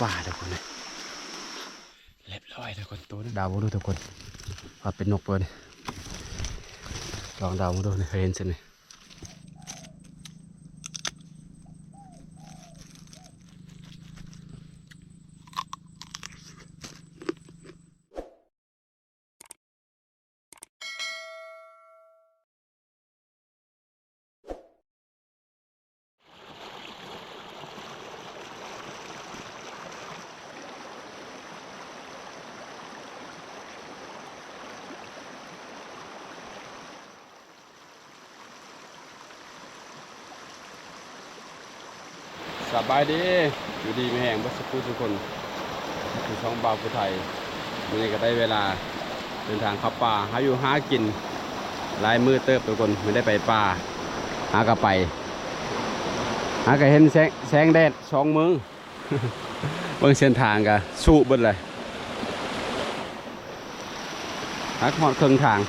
ປາທຸກຄົນເອີຍ ລຽບຮ້ອຍທຸກຄົນ ໂຕໜຶ່ງ ດາວເບິ່ງດູທຸກຄົນ ວ່າເປັນນົກບໍ່ນີ້ ລອງດາວເບິ່ງດູນີ້ ເຄີຍເຫັນຊັ້ນນີ້. ສະບາຍດີ ຢູ່ດີມີແຮງເບິດສູ່ຜູ້ສູ່ຄົນ ຢູ່ຊ່ອງບ່າວຜູ້ໄທ. ມື້ນີ້ກໍໄດ້ເວລາເດີນທາງເຂົ້າປ່າ ຫາຢູ່ຫາກິນ ຫຼາຍມື້ເຕີບທຸກຄົນ ບໍ່ໄດ້ໄປປ່າ. ຫາກໍໄປ ຫາກໍເຫັນແສງ ແສງແດດສອງມື້ ເບິ່ງເສັ້ນທາງກະຊຸເບິດເລີຍ ຫາກຮອດເຄິ່ງທາງ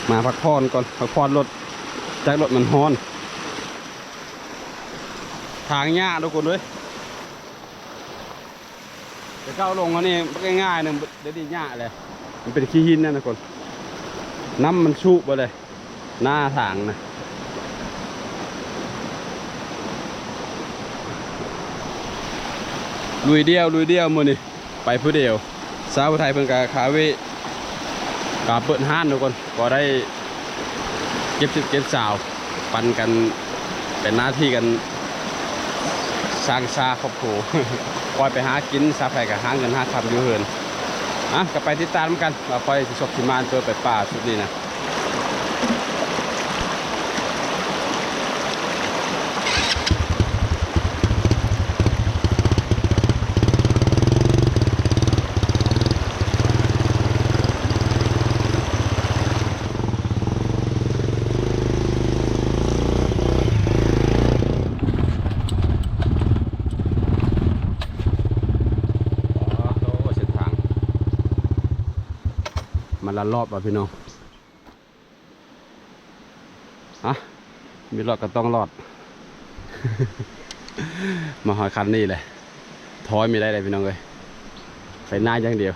ມາພັກຜ່ອນກ່ອນ ພັກຜ່ອນລົດ ຈັກລົດມັນຮ້ອນ. ທາງຫຍ້າທຸກຄົນເອີຍ ແຕ່ເກົ່າລົງອັນນີ້ມັນງ່າຍໆ ໜຶ່ງ ດຽວນີ້ຫຍ້າແຫຼະ ມັນເປັນຂີ້ຫີນນະທຸກຄົນ ນ້ຳມັນຊຸເບິດເລີຍ. ໜ້າທາງນະ ລຸຍດ່ຽວ ລຸຍດ່ຽວມື້ນີ້ ໄປຜູ້ດຽວ. ສາວໄທເພິ່ນກະຄາເວ ກະເປີດຮ້ານທຸກຄົນ ກໍໄດ້ເກັບສິບເກັບຊາວ ປັນກັນ ເປັນໜ້າທີ່ກັນ ສ້າງຊາຄອບຄົວ ຄ່ອຍໄປຫາກິນ ສາວໄທກະຫາເງິນຫາຄຳຢູ່ເຮືອນ. ອ່ະ ກໍໄປຕິດຕາມນຳກັນ ວ່າຂ້ອຍຊິສົກຊິໝານຕົວໄປປ່າຊຸດນີ້ນະ. ໂອ້ ເສັ້ນທາງ ມັນລະລອດວ່ະພີ່ນ້ອງ. ຮະ ມີລອດກໍຕ້ອງລອດ ມາຮອດຄັນນີ້ແຫຼະ ຖອຍບໍ່ໄດ້ເລີຍພີ່ນ້ອງເອີຍ ໄປໜ້າຢ່າງດຽວ.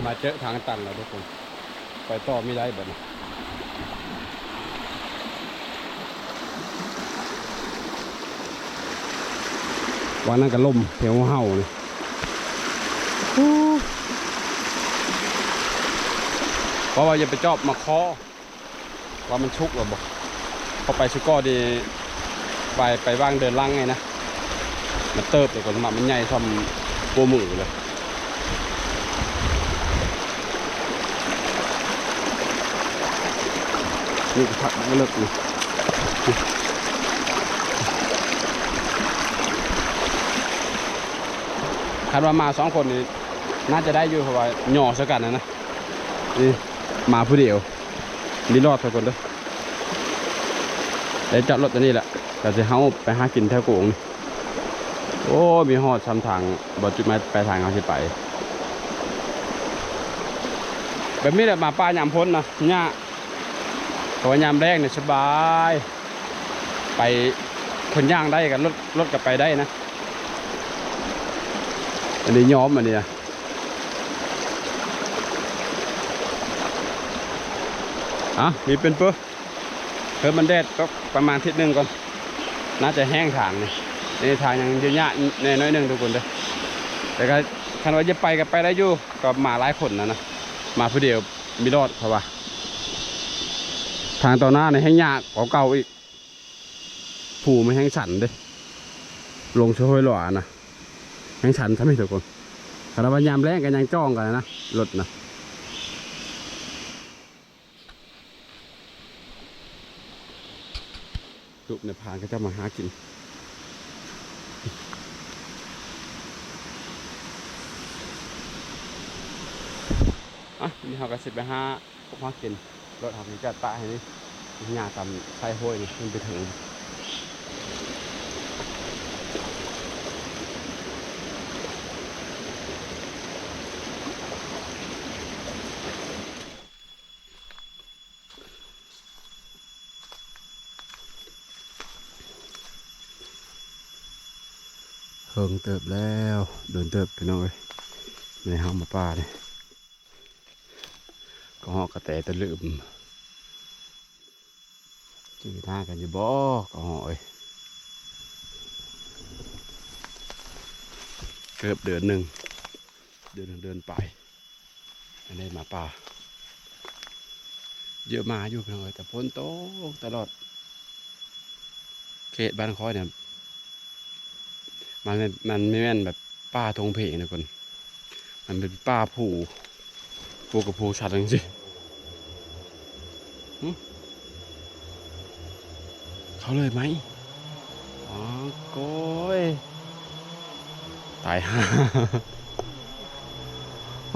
ມາເຈີທາງຕັນແລ້ວທຸກຄົນ ໄປຕໍ່ບໍ່ໄດ້ບັດນີ້. ວ່ານັ້ນກໍລົມແຖວເຮົານີ້ ຮູ້ ເພາະວ່າຢ່າໄປຈອບໝາກຄໍ່ ວ່າມັນສຸກແລ້ວບໍ່. ເຂົ້າໄປຊຸກອນີ້ ໄປ ໄປວາງເດີນຫຼັງໄງນະ ມັນເຕີບແລ້ວກໍໝາກມັນໃຫຍ່ສ່ຳໂປ້ມືເລີຍ. ນີ້ກໍພັກເລິກນີ້ ຄັນວ່າມາສອງຄົນນີ້ ໜ້າຈະໄດ້ຢູ່ ເພາະວ່າຍໍໃສ່ກັນນະນະ. ນີ້ມາຜູ້ດຽວ ມີລອດທຸກຄົນເດີ. ໄດ້ຈອດລົດອັນນີ້ແຫຼະ ກໍຊິເຮົາໄປຫາກິນແຖວໂຂງນີ້. ໂອ້ ມີຮອດຊ່ຳທາງ ບໍ່ຈຸດໝາຍປາຍທາງເຮົາຊິໄປ. ແບບນີ້ແຫຼະ ມາປ່າຍາມຝົນນະ ຍາກ ເພາະວ່າຍາມແລ້ງນີ້ສະບາຍ ໄປ ຄົນຍ່າງໄດ້ ກັນລົດ ລົດກໍໄປໄດ້ນະ. ອັນນີ້ຍອມ ອັນນີ້ນະ. ອ່ະ ມີເປັນເປີ ເພິ່ນມັນແດດຕົກປະມານທິດໜຶ່ງກ່ອນ ໜ້າຈະແຫ້ງທາງນີ້. ໃນທາງຍັງຍາກແດ່ໜ້ອຍໜຶ່ງທຸກຄົນເດີ ແຕ່ກໍຄັນວ່າຈະໄປກໍໄປໄດ້ຢູ່ ກໍມາຫຼາຍຄົນນະນະ ມາຜູ້ດຽວມີລອດ ເພາະວ່າທາງຕໍ່ໜ້ານີ້ແຮ່ງຍາກກວ່າເກົ່າອີກ. ພູມັນແຮ່ງຊັນເດ້ ລົງຊະຫ້ວຍຫຼວານະ ແຮ່ງຊັນຊະມີທຸກຄົນ. ຄັນວ່າຍາມແລ້ງກໍຍັງຈ່ອງກັນນະ ລົດນະ. ຕູບໃນພານເຂົາເຈົ້າມາຫາກິນ. ອ່ະ ນີ້ເຮົາກໍຊິໄປຫາ ພວກເຮົາກິນ ລົດເຮົາກໍຈອດປະໃຫ້ນີ້ ຍ່າງຕາມຊາຍຫ້ວຍນີ້ ມັນໄປເຖິງ. ເຫິງເຕີບແລ້ວ ດົນເຕີບ ພີ່ນ້ອງເອີຍ ແມ່ນເຮົາມາປ່ານີ້. ກະເຫາະກະແຕຕະລຶມ ຈື່ໜ້າກັນຢູ່ບໍ່ ກະເຫາະເອີຍ. ເກືອບເດືອນໜຶ່ງ ເດືອນໜຶ່ງເດືອນປາຍ ອັນນີ້ໝາປ່າ ເຍອະມາຢູ່ພີ່ນ້ອງເອີຍ ແຕ່ຝົນຕົກຕະຫຼອດ. ເຂດບ້ານຂ້ອຍນີ້ ມັນ ມັນ ມັນບໍ່ແມ່ນແບບປ່າທົ່ງເພງນະຄົນ ມັນເປັນປ່າພູ ພູກັບພູຊັນຈັ່ງຊີ້. ຫຶ ເຂົາເລີຍໄໝ? ອໍ ໂກຍ ຕາຍຫ່າ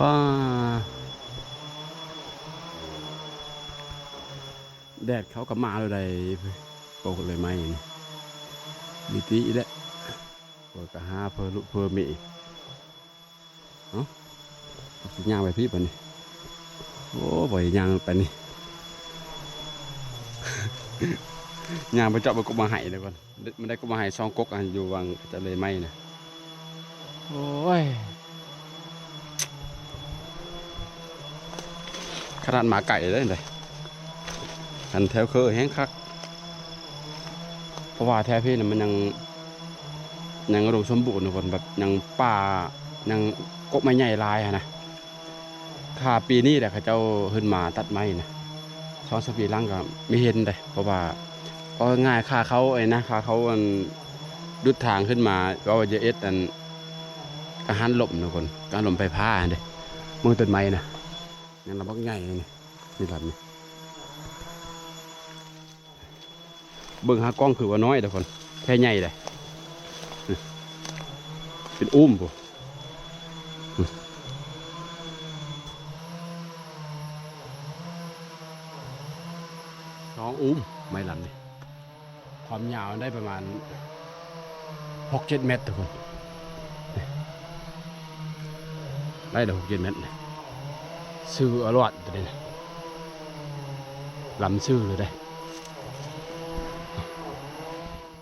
ວ້າ. ແດດເຂົາກໍມາແລ້ວໃດ໋ ໂອ້ ເລີຍໄໝນີ້ ມີຕິອີກແຫຼະ ຂ້ອຍກໍຫາເພີລຸເພີມີ. ເອົ້າ ຊິຍ່າງໄປພີ້ບາດນີ້ ໂອ້ ບໍ່ໄດ້ຍ່າງໄປນີ້ ຍ່າງໄປເຈາະເບິ່ງກົກໝາກໄຮເດີກ່ອນ. ມັນໄດ້ກົກໝາກໄຮສອງກົກ ອັນຢູ່ຫວ່າງຈະເລີຍໄໝນະ. ໂອ້ຍ ຂະໜາດມາໄກເລີຍເດ້ ອັນແຖວເຄີແຮງຄັກ ເພາະວ່າແຖວພີ້ນະ ມັນຍັງ ຍັງອຸດົມສົມບູນທຸກຄົນ ແບບຍັງປ່າ ຍັງກົກໄມ້ໃຫຍ່ຫຼາຍຫັ້ນນະ. ຖ້າປີນີ້ແຫຼະ ເຂົາເຈົ້າຂຶ້ນມາຕັດໄມ້ນະ ສອງສາມປີຫຼັງກໍມີເຫັນເດ້ ເພາະວ່າ ເວົ້າງ່າຍໆ ຂ້າເຂົາ ໄອ້ນະ ຂ້າເຂົາ ອັນ ດຸດທາງຂຶ້ນມາ ເວົ້າຈະເຮັດ ອັນ ກັງຫັນລົມທຸກຄົນ ກັງຫັນລົມໄຟຟ້າຫັ້ນເດ້. ເບິ່ງຕົ້ນໄມ້ນະ ຍັງລະບັກໃຫຍ່ນີ້ ມີລຳນີ້. ເບິ່ງຫາກ້ອງຄືວ່ານ້ອຍເດ້ຄົນ ແທ້ໃຫຍ່ເດ້ ເປັນອູ້ມພຸ້ນ ສອງອູ້ມ ໄມ້ລຳນີ້ ຄວາມຍາວໄດ້ປະມານຫົກເຈັດແມັດທຸກຄົນ. ໄດ້ດອກຫົກເຈັດແມັດ ຊື່ອາລວດໂຕນີ້ນະ ລຳຊື່ເລີຍເດ້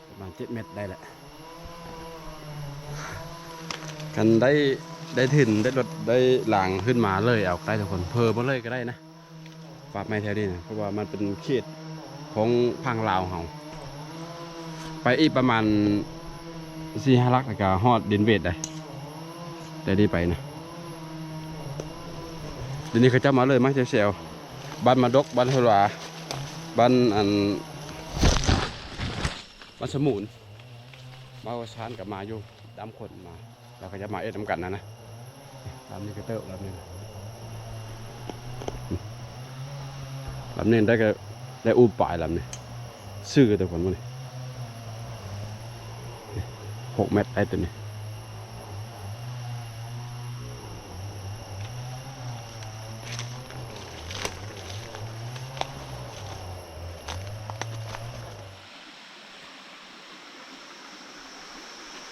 ປະມານເຈັດແມັດໄດ້ແຫຼະ. ຄັນໄດ້ ໄດ້ທຶນ ໄດ້ລົດ ໄດ້ລາງຂຶ້ນມາເລີຍ ເອົາໄດ້ທຸກຄົນ ເພີມາເລີຍກໍໄດ້ນະ. ປ່າໄມ້ແຖວນີ້ນະ ເພາະວ່າມັນເປັນເຂດຂອງຝັ່ງລາວເຮົາ ໄປອີກປະມານ ສີ່ຫ້າຫຼັກ ແລ້ວກໍຮອດດິນເວດໄດ໋ ແຕ່ນີ້ໄປນະ. ດຽວນີ້ເຂົາເຈົ້າມາເລີຍ ມາແຊວໆ ບ້ານມາດົກ ບ້ານໂຮລາ ບ້ານອັນ ບ້ານສະໝູນ ມາຫົວຊານກໍມາຢູ່ ດຳຄົນມາ ແລ້ວກໍຈະມາເຮັດນຳກັນນະນະ. ລຳນີ້ກໍເຕີບ ລຳນີ້ ລຳນີ້ໄດ້ກໍໄດ້ອູບປາຍ ລຳນີ້ ຊື່ທຸກຄົນມື້ນີ້ ຫົກແມັດໄດ້ໂຕນີ້.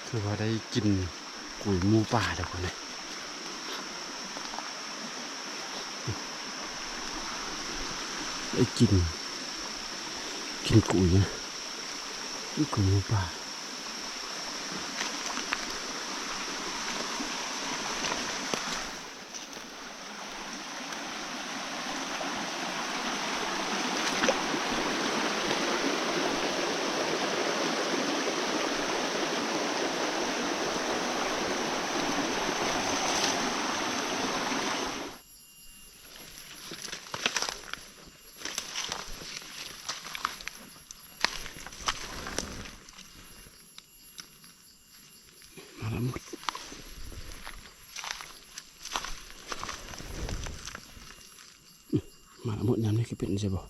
ຄືວ່າໄດ້ກິນກຸຍໝູປ່າເດີຄົນເດີ ໄດ້ກິນ ກິນກຸຍນະ ກິນກຸຍໝູປ່າ. ມາລະມຸດ ມາລະມຸດຍາມນີ້ຄືເປັນຈັ່ງຊີ້ບໍ?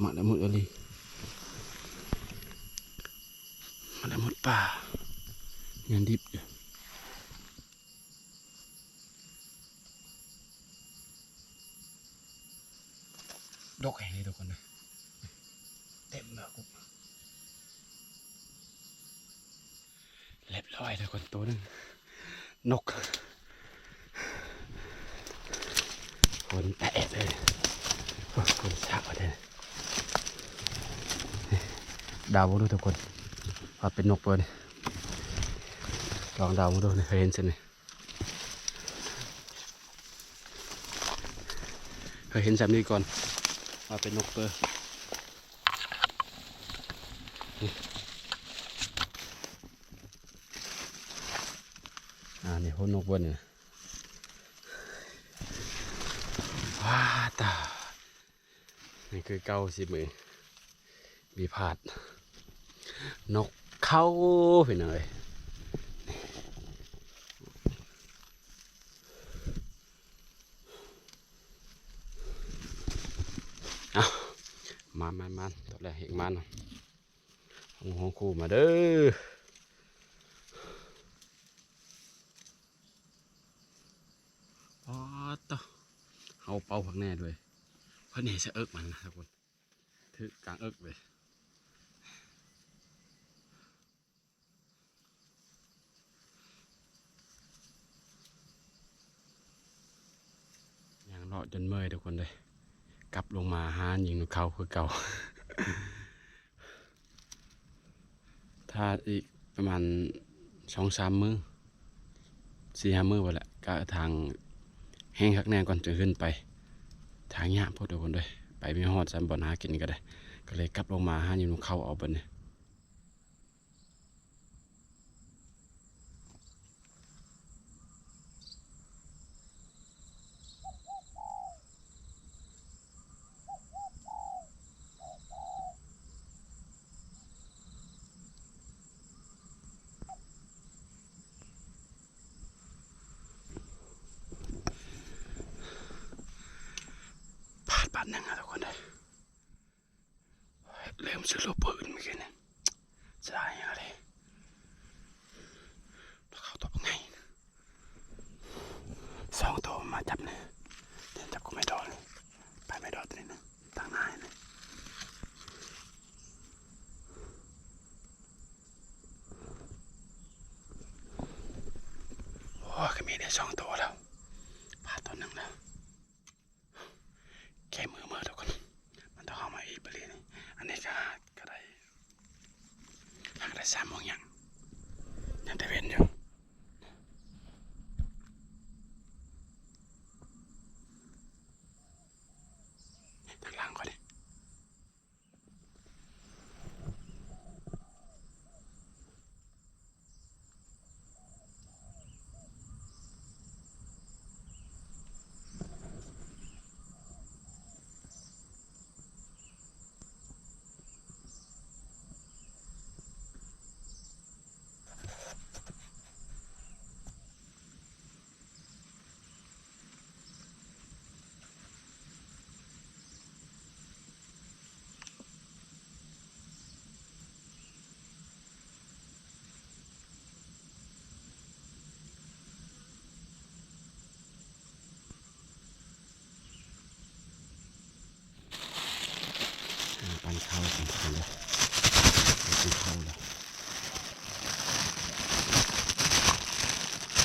ມາລະມຸດອີ່ຫຼີ ມາລະມຸດປ່າ ຍັງດິບຢູ່. ດົກແຮງເດ້ທຸກຄົນເດີ ເຕັມແລ້ວກຸກ ລຽບຮ້ອຍທຸກຄົນ ໂຕໜຶ່ງ ນົກ ຄົນແຕະເລີຍ ຄົນສາກເລີຍ. ດາວເບິ່ງດູທຸກຄົນ ວ່າເປັນນົກບໍ່ນີ້ ລອງດາວເບິ່ງດູ ເຄີຍເຫັນຊັ້ນນີ້ ເຄີຍເຫັນຊ່ຳນີ້ກ່ອນ ວ່າເປັນນົກເປີ. ອ່າ ນີ້ໂພນນົກເບິ່ງນີ້ນະ ວ້າຕາ ນີ້ຄືເກົ່າຊິມື້ ມີພາດ ນົກເຂົ້າ ພີ່ນ້ອງເອີຍ. ເອົາ ມາໆໆ ຕອນແລກເຮັດມານ ຫົວ ຫົວຄູ່ມາເດີ. ປາດຕະ ເຮົາເປົ່າຄັກແນ່ເວີຍ ເພິ່ນໃຫ້ສະເອິກມັນນະທຸກຄົນ ຖືກກາງເອິກເວີຍ. ຍ່າງເລາະຈົນເມື່ອຍທຸກຄົນເດີ ກັບລົງມາຫາຍິງນົກເຂົາຄືເກົ່າ. ຖ້າອີກປະມານສອງສາມມື້ ສີ່ຫ້າມື້ພຸ້ນແຫຼະ ກະທາງແຫ້ງຄັກແນ່ກ່ອນຈຶ່ງຂຶ້ນໄປ. ທາງຍາກໂພດທຸກຄົນເດີ ໄປບໍ່ຮອດຊ້ຳ ບ່ອນຫາກິນກໍໄດ້ ກໍເລີຍກັບລົງມາຫາຢູ່ນຳເຂົາເອົາບັດນີ້. ພາດບາດໜຶ່ງນະທຸກຄົນເດີ. ລືມຊື້ລູກປືນມື້ກີ້ນີ້ ເສຍດາຍແຮງເລີຍ ປາຂາວຕົວບັກໃຫຍ່ ສອງໂຕມາຈັບນີ້ ຈັບກັບແມ່ດອກນີ້ ປາແມ່ດອກໂຕນີ້ນະ ຕາງໜ້ານີ້. ໂອ້ຍ ກໍມີໄດ້ສອງໂຕແລ້ວ ພາດໂຕໜຶ່ງແລ້ວ. ແກ້ມືເມີທຸກຄົນ ມັນຕ້ອງເອົາມາອີກບາດນີ້. ອັນນີ້ກໍຫາກະໄດ້ ຫາກະໄດ້ສາມໂມງຫຍັງ ຍັງແຕ່ເວັນຢູ່. ທາງຫຼັງຂ້ອຍນີ້ ປັນເຂົ້າກິນເລີຍ ກິນເຂົ້າເລີຍ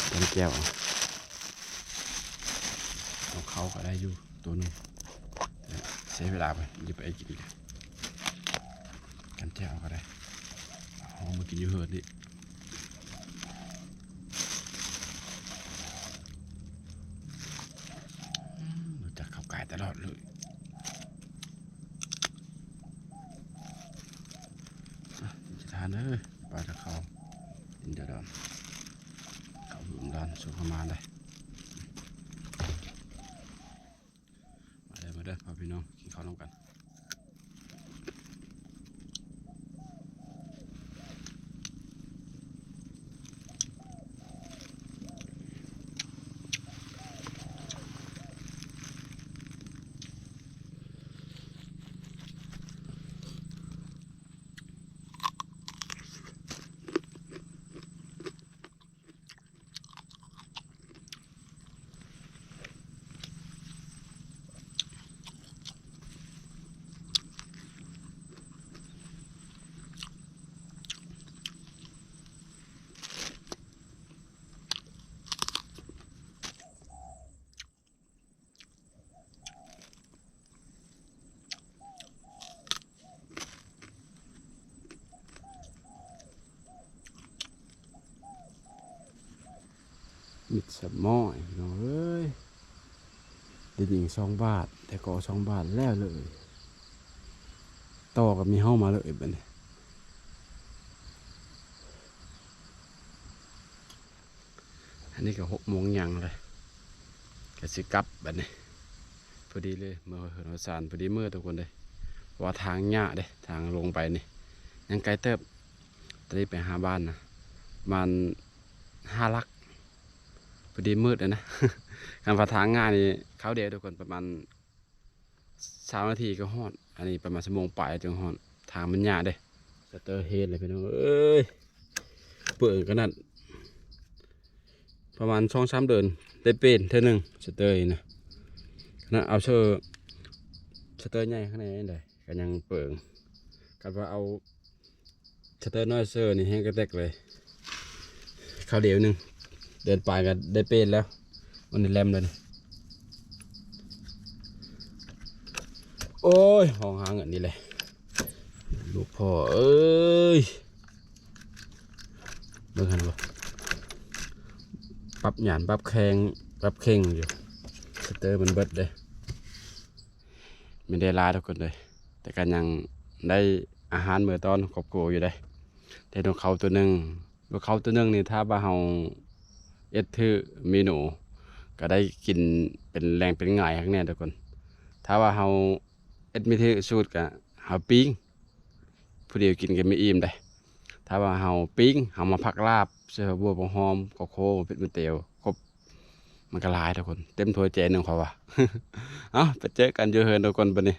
ແກງແຈ່ວ ເອົາເຂົ້າກໍໄດ້ຢູ່ໂຕໜຶ່ງ ເສຍເວລາໄປ ຢ່າໄປກິນ ກັນແຈ່ວກໍໄດ້ ເອົາມາກິນຢູ່ເຮືອນນີ້ ອືມ ຮູ້ຈັກເຂົ້າກາຍຕະຫຼອດເລີຍ ອ່ະ ຈະທານເດີ ປາດເຂົ້າ ກິນດອນ ເຂົ້າຫືມດອນ ສຸກມາໄດ້ ມາເດີ ມາເດີ ພໍ່ພີ່ນ້ອງ ກິນເຂົ້ານຳກັນ. ມິດສະໝໍຍ ພີ່ນ້ອງເອີຍ ໄດ້ຍິງສອງບາດ ແຕ່ກໍສອງບາດແລ້ວເລີຍ ຕໍ່ກໍມີເຮົາມາເລີຍບັດນີ້. ອັນນີ້ກໍຫົກໂມງຫຍັງແລ້ວ ກໍຊິກັບບັດນີ້ ພໍດີເລີຍ ເມືອເຮືອນຮອດຊານ ພໍດີເມືອທຸກຄົນເດ້ ເພາະວ່າທາງຍາກເດ້ ທາງລົງໄປນີ້ ຍັງໄກເຕີບ ຕອນນີ້ໄປຫາບ້ານນະ ປະມານຫ້າຫຼັກ ພໍດີມືດແລ້ວນະ ຄັນວ່າທາງງ່າຍນີ້ ຄາວດຽວທຸກຄົນ ປະມານ ຊາວນາທີກໍຮອດ ອັນນີ້ປະມານຊົ່ວໂມງປາຍຈຶ່ງຮອດ ທາງມັນຍາກເດ້ ສະເຕີເຮັດເລີຍພີ່ນ້ອງເອີຍ ເປືອງຂະໜາດ ປະມານສອງສາມເດືອນໄດ້ປ່ຽນເທື່ອໜຶ່ງ ສະເຕີນີ້ນະ ຂະໜາດເອົາເຊີ ສະເຕີໃຫຍ່ຂ້າງໃນໃດກໍຍັງເປີງ ຄັນວ່າເອົາ ສະເຕີນ້ອຍເຊີນີ້ແຮງກະແຕັກເລີຍ ຄາວດຽວໜຶ່ງ ເດືອນປາຍກໍໄດ້ປ່ຽນແລ້ວ ມັນໄດ້ແລມແລ້ວນີ້ ໂອ້ຍ ຮ້ອງຫາເງິນນີ້ແຫຼະ ລູກພໍ່ເອີຍ ເບິ່ງຫັ້ນບໍ່ ປັບຫຍານ ປັບແຂ້ງ ປັບເຄັ່ງຢູ່ ສະເຕີມັນເບິດເດ້. ແມ່ນໄດ້ຫຼາຍທຸກຄົນເອີຍ ແຕ່ກໍຍັງໄດ້ອາຫານມື້ຕອນຄອບຄົວຢູ່ເດ້ ໄດ້ນົກເຂົາໂຕໜຶ່ງ ນົກເຂົາໂຕໜຶ່ງນີ້ ຖ້າວ່າເຮົາເຮັດຖືກເມນູ ກໍໄດ້ກິນເປັນແຫຼ່ງເປັນຫງ່າຍຄັກແນ່ທຸກຄົນ ຖ້າວ່າເຮົາເຮັດບໍ່ຖືກສູດ ກໍເຮົາປີ້ງ ຜູ້ດຽວກິນກໍບໍ່ອີ່ມເດ້ ຖ້າວ່າເຮົາປີ້ງ ເຮົາມາຜັກລາບ ໃສ່ຫວກບົວ ຫອມ ກະໂຄ ເຜັດ ມະເຕວ ຄົບ ມັນກໍຫຼາຍທຸກຄົນ ເຕັມຖ້ວຍແຈໜຶ່ງ ຂ້ອຍວ່າ ເອົ້າ ໄປເຈີກັນຢູ່ເຮືອນທຸກຄົນບັດນີ້.